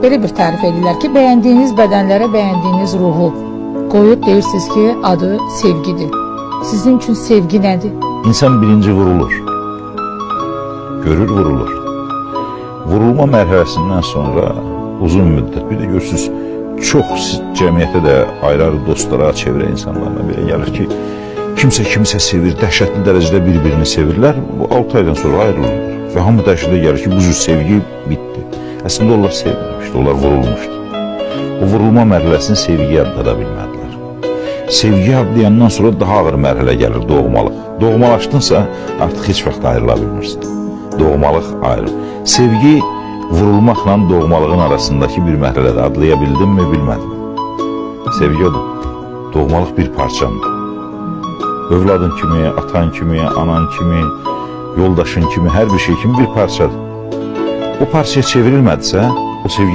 Belə bir tərif edirlər ki, bəyəndiyiniz bədənlərə bəyəndiyiniz ruhu qoyub deyirsiniz ki, adı sevgidir. Sizin üçün sevgi nədir? İnsan birinci vurulur. Görür, vurulur. Vurulma mərhələsindən sonra uzun müddət, bir də görürsünüz, çox cəmiyyətə də ayrı-ayrı dostlara, çevrə insanlarına belə gəlir ki, kimsə kimsə sevir, dəhşətli dərəcədə bir-birini sevirlər, bu 6 aydan sonra ayrılırlar. Və hamı dəhşətə gəlir ki, bu cür sevgi bitdi. Əslində onlar sevməmişdi, onlar vurulmuşdu. O vurulma mərhələsini sevgi adlada bilmədilər. Sevgi adlayandan sonra daha ağır mərhələ gəlir, doğmalıq. Doğmalaşdınsa artıq heç vaxt ayrıla bilmirsən. Doğmalıq ayrı. Sevgi vurulmaqla doğmalığın arasındakı bir mərhələdir. Adlaya bildimmi, bilmədim. Sevgi odur. Doğmalıq bir parçandır. Övladın kimi, atan kimi, anan kimi, yoldaşın kimi, hər bir şey kimi bir parçadır. O parçaya çevrilmədisə, o sevgi